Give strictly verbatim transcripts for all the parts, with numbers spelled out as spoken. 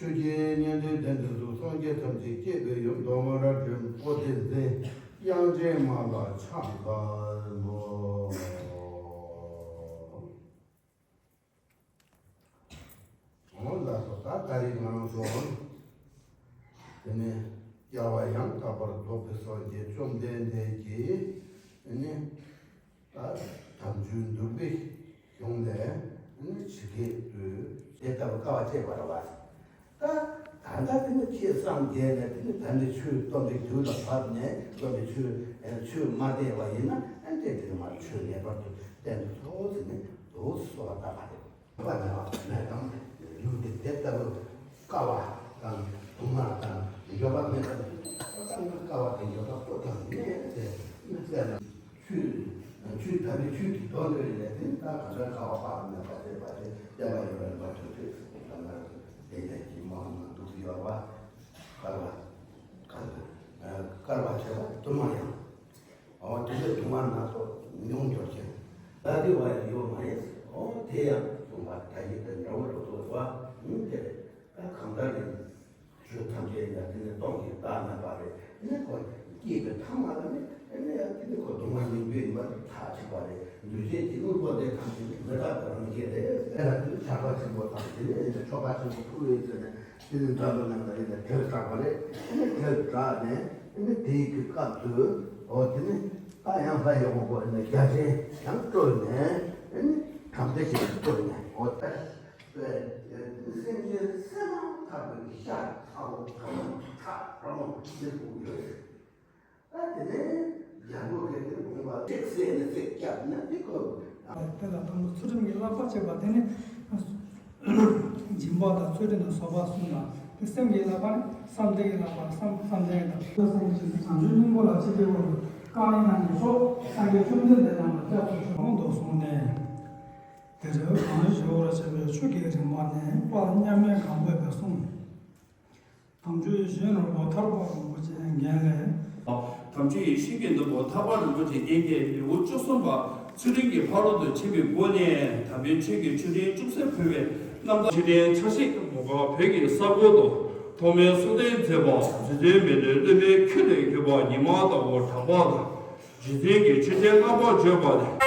ཆོས་ཀྱི་ཉན་ཐོས་སྟོན་པའི་གཟུགས། སངས་རྒྱས་ཐམས་ཅད་བསྐྱེད་པའི་ཡུམ། གདོང་དམར་རབ་བརྗིད་པོ་ཏི་འཛིན། དབྱངས་ཅན་མ་ལ་ཕྱག་འཚལ་ལོ། འོ་ལགས་སོ། ད་ད་རེས་ང་རང་ཚོ་དེ་ནས་སྐྱེ་བ་ཡང་དག་པར་རྫོགས་པའི་སངས་རྒྱས་བཅོམ་ལྡན་འདས་ཀྱི་དེ་ནས་ད་དམ་ཆོས་འདུལ་བའི་གཞུང་ལས་དེ་ནས་ཇི་སྐད་དུ་དེ་ལྟ་བུ་དཀའ་བ་སྤྱད་པ་རེད་བ། ད་ད་ལྟ་དེ་ནི་ཁྱེད་སངས་རྒྱས་ནས་དེ་ནི་ད་ནི་ཆོས་སྟོན་པའི་དུས་ལ་བབ་ནས་སྟོན་པའི་ཆོས་ཆོས་མ་བསྟན་པ་ཡིན་ན། ཨ་ནི་དེ་དེ་མ་ཆོས་ངེས་པར་དུ་བསྟན་དུ་གསོལ་ཟེར་ནས་འདུག་གསོལ་བ་བཏབ་པ་རེད། བ་ནས་བ་མེད་དང་ཡུལ་དེ་དེ་ལྟ་བུ་དཀའ་བ་དང་སྡུག་བསྔལ་དང་འགྱོད་པ་མེད་པ་དེ། ད་ལྟ་ང་དཀའ་བ་དང་འགྱོད་པ་པོ་དང་མེད་དེ་མི་བསད་ན། ཆོས་ཆོས་ད་ནི་ཆོས་ཀྱི་དོན་དུ་ཡིན་ནས་དེ་ནི་ད་ག་འདྲ་དཀའ་བ་དཔག་ཏུ་མེད་པ་བསྟན་པ་དེ་བསྟན་པ་ཡོད་པའི་བར་དུ་དེ་ད་ང་དེ་ནས་ཀྱི་མ་འོངས་ན་འདུག་ཡོད་པ། དཀར་བ་དཀར་བ་དཀར་བ་བྱེད་པ་དུ་མ་ཡང་། འོ་དེ་ཚོ་སྡུག་བསྔལ་སྣ་ཚོགས་མྱོང་འགྱུར་ཞིང་། ད་དེ་བ་ཡོད་མ་རེད། འོ་དེ་ཡང་གསུངས་པ་ད་ཡིད་དུ་འདྲ་བོ་རུ་ཐོག་བ་ཡིན་ཏེ། ད་གང་ལྟར་ཡིན། ཆོས་ཐམས་ཅད་ཡང་དེ་ནི་སྟོང་ཞིང་བདག་མེད་པ་རེད། ཨ་ནི་ཁོ་སྐྱེས་པའི་ཐ་མ་ལ་ནི་ཨ་ནི་ཡང་དེ་ནི་ཁོ་སྡུག་བསྔལ་མྱོང་རྒྱུ་ཡིན་པ་ཐག་ཆོད་པ་རེད། འདུས་བྱས་ཀྱི་དངོས་པོ་དེ་ཐམས་ཅད་ནི་མི་རྟག་པའི་རང་བཞིན་རེད། དེ་ལ་དེ་ནི་ཆར་པ་ཆེན་པོ་དང་དེ་ནི་ཨ་ནི་ཆར་པ་ཆེན་པོ་ཕུལ་བའི་ཚེ་ནི། དེ་ནི་འཛམ་བུ་གླིང་ལ་ཡིན་ན་དྲིལ་བསྒྲགས་པ་རེད། དེ་ནི་དྲིལ་བསྒྲགས་ནས་དེ་ནི་དེའི་གི་སྐབས་སུ་འོ་དེ་ནི་ད་ཡང་ལྷ་ཡི་དབང་པོ་ནི་བརྒྱ་བྱིན་ཡང་སྤྲུལ་ནས་དེ་ནི་དམ་ཚིག་ཅིག་བསྐུལ་ནས་འོ་ད་སེམས་ཅན་སེམས་ལ་ཐར་པའི་ཤ་ཚ་བོ་ཐ་མ་ཐག་རང་དེ་བསྐུལ་ཡོད། ད་དེ་ནས་རྒྱལ་པོ་གིས་དེ་དགོངས་པ་ཏེག་སེ་ནས་ཏེག་བརྒྱབ་ནས་དེ་བཀོད། དེ་ལ་དང་པོ་ཚུལ་ཁྲིམས་ཀྱི་བསླབ་པ་བྱེད་པ་དེ་ནི་སྦྱིན་པ་དང་ཚུལ་ཁྲིམས་དང་བཟོད་པ་གསུམ་དང་། དེ་སེམས་ཀྱི་བསླབ་པ་ནི་བསམ་གཏན་གྱི་བསླབ་པ་བསམ་བསམ་གཏན་དང་། བསམ་གྱིས་བྱང་ཆུབ་སྙིང་པོ་ལ་ཅི་སྟེ་བོར། བཀའ་ཡིན་ན་ཉེར་ཞོག་སངས་རྒྱས་བཅོམ་ལྡན་འདས་རྣམས་ལ་སྐྱབས་སུ་མཆིའོ་དོ་གསུངས་ནས། དེ་ལྟར་གང་ཞིག་འོ་ར་བྱེད་པའི་ཆོས་ཀྱི་རིམ་པ་ནི་དཔལ་མཉམ་མེད་གང་པོས་པས་གསུངས། དམ་ཆོས་ཡེ་ཤེས་ནོར་བུ་ཐར་པ་རིན་པོ་ཆེའི་རྒྱན་ལས། དམ་ཆོས་ཡེ་ཤེས་ཀྱི་ནོར་བུ་ཐར་པ་རིན་པོ་ཆེའི་རྒྱན་གྱི་ལེའུ་བཅུ་གསུམ་པ། ཚུལ་ཁྲིམས་ཀྱི་ཕ་རོལ་ཏུ་ཕྱིན་པའི་སྒོ་ནས་དམ་པའི་ཆོས་ཀྱི་མཆོད་སྤྲིན་ཅུང་ཟད་ཕུལ་བའི་རྣམ་ཐར། མཆོད་རྟེན་ཆ་ཤས་མོན་གྷོ་བོད་ཀྱི་ས་ཁུལ་དུ་ཐོག་མའི་གསུང་རྟེན་མཛད་པ། རྗེ་བཙུན་མི་ལའི་སློབ་མའི་ཁྱུ་ལས་གྱུར་པ་ཉི་མ་ལྟ་བུ་གྲགས་པ་དང་། རྗེ་བཙུན་གྱི་མཆོད་རྟེན་རྣམ་པར་བརྗོད་པ་ནི།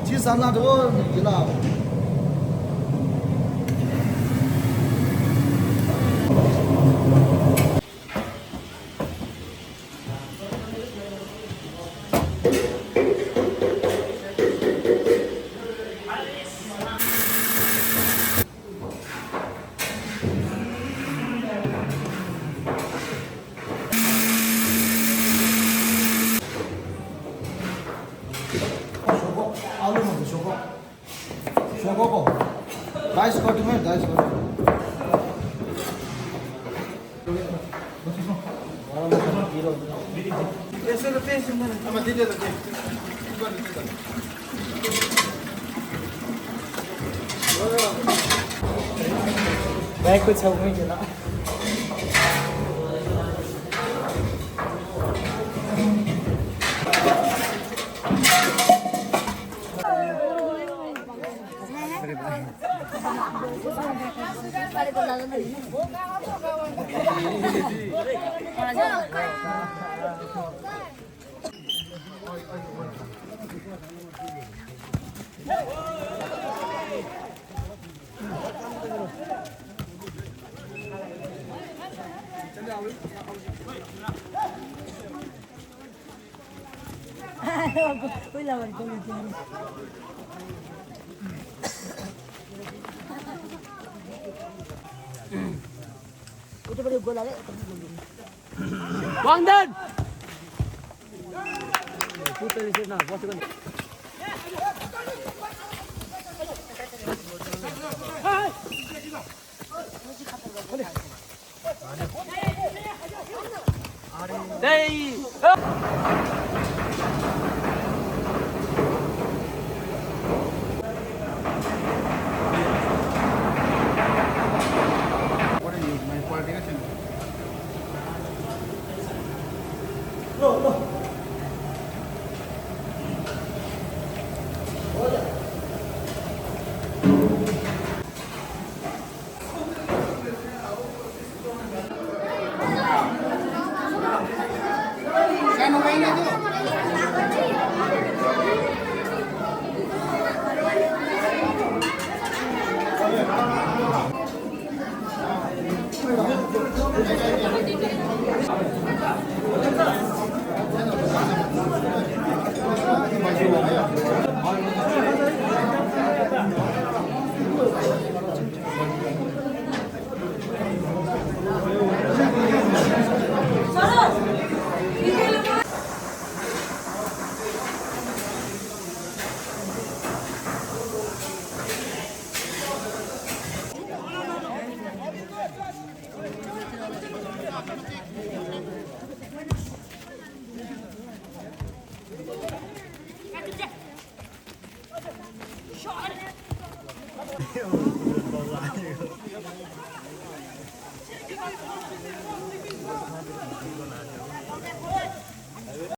ཅི་བསམ་ན་འགྲོ་འདི་ལ། ཞོག་ཁོག་ཨ་ལོ་མ་ཟེར་ཞོག་ཁོག་ཞོག་ཁོག་ཁོག་ཌའི་སི་ཀོ་ཏི་མེད་ཌའི་སི་ཀོ་ཏི། ཝའི་ཁོ་ཚ་བོ་ཡིན་ན། དབང་ལྡན། What are you, my party?